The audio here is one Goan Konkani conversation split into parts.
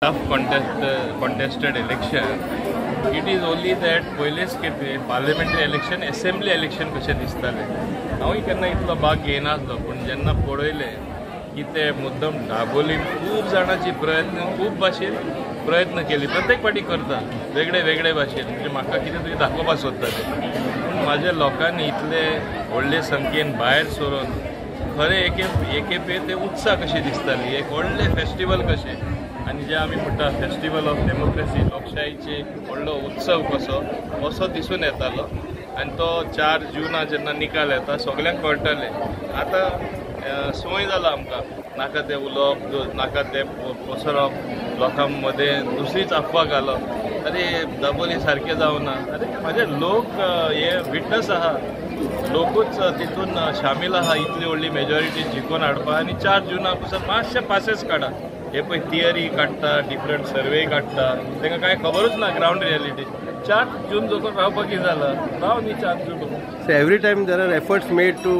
Tough contested election. It is only that पयलेच खेपे पार्लिमेंटरी इलेक्शन असेंब्ली इलेक्शन कशें दिसतालें. हांवूय केन्ना इतलो भाग घेयनासलो, पूण जेन्ना पळयलें की ते मुद्दम दाबोलीन खूब जाणांची प्रयत्न, खूब भाशेन प्रयत्न केली, प्रत्येक फावटी करता वेगळे वेगळे भाशेन, म्हणजे म्हाका कितें तरी दाखोवपाक सोदता ते. पूण म्हाज्या लोकांनी इतले व्हडले संख्येन भायर सरून खरें एके एकेपे ते उत्साह कशें दिसताली, एक व्हडलें फेस्टिवल कशें. आनी जे आमी म्हणटा फेस्टिवल ऑफ डेमोक्रेसी, लोकशाहीचे व्हडलो उत्सव कसो असो दिसून येतालो. आनी तो 4 जूना जेन्ना निकाल येता सगल्यांक कळटलें. आतां संवय जाला आमकां, नाका तें उलोवप, नाका तें पसरप, लोकां मदें दुसरीच अफवा घालप, अरे दाबोली सारकें जावना. अरे म्हाजे लोक हे विटनस आहा, लोकूच तितून शामील आहा इतली व्हडली मेजॉरिटी जिखोवन हाडपाक. आनी 4 जूनाक पसून मातशे पासेस काडा, हे पळय थियरी काडटा, डिफरंट सर्वे काडटा, तांकां कांय खबरूच ना ग्रावंड रियलिटी. 4 जून जो रावपाक कितें जाला, राव न्ही 4 जून. So every time there are efforts made to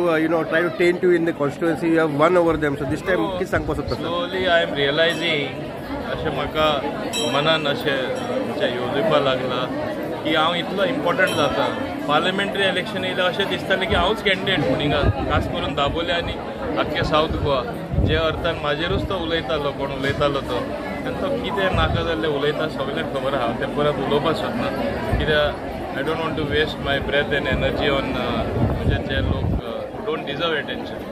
try to taint you in the constituency, you have won over them. So this time कितें सांगपाक सोदता? स्लोली I am realising, अशें म्हाका मनान अशें म्हणजे येवजुपाक लागला की हांव इतलो इम्पॉर्टंट जाता. पार्लिमेंटरी इलेक्शन येयलें अशें दिसतालें की हांवूच कॅन्डिडेट म्हूण हिंगा, खास करून दाबोली आनी आख्खे सावथ गोवा, जे अर्थान म्हाजेरूच तो उलयतालो, कोण उलयतालो तो. आनी तो कितें नाका जाल्लें उलयता सगल्यांक खबर आहा, तें परत उलोवपाक सोदना, कित्याक I don't want to waste my breath and energy on म्हणजे जे लोक don't deserve attention.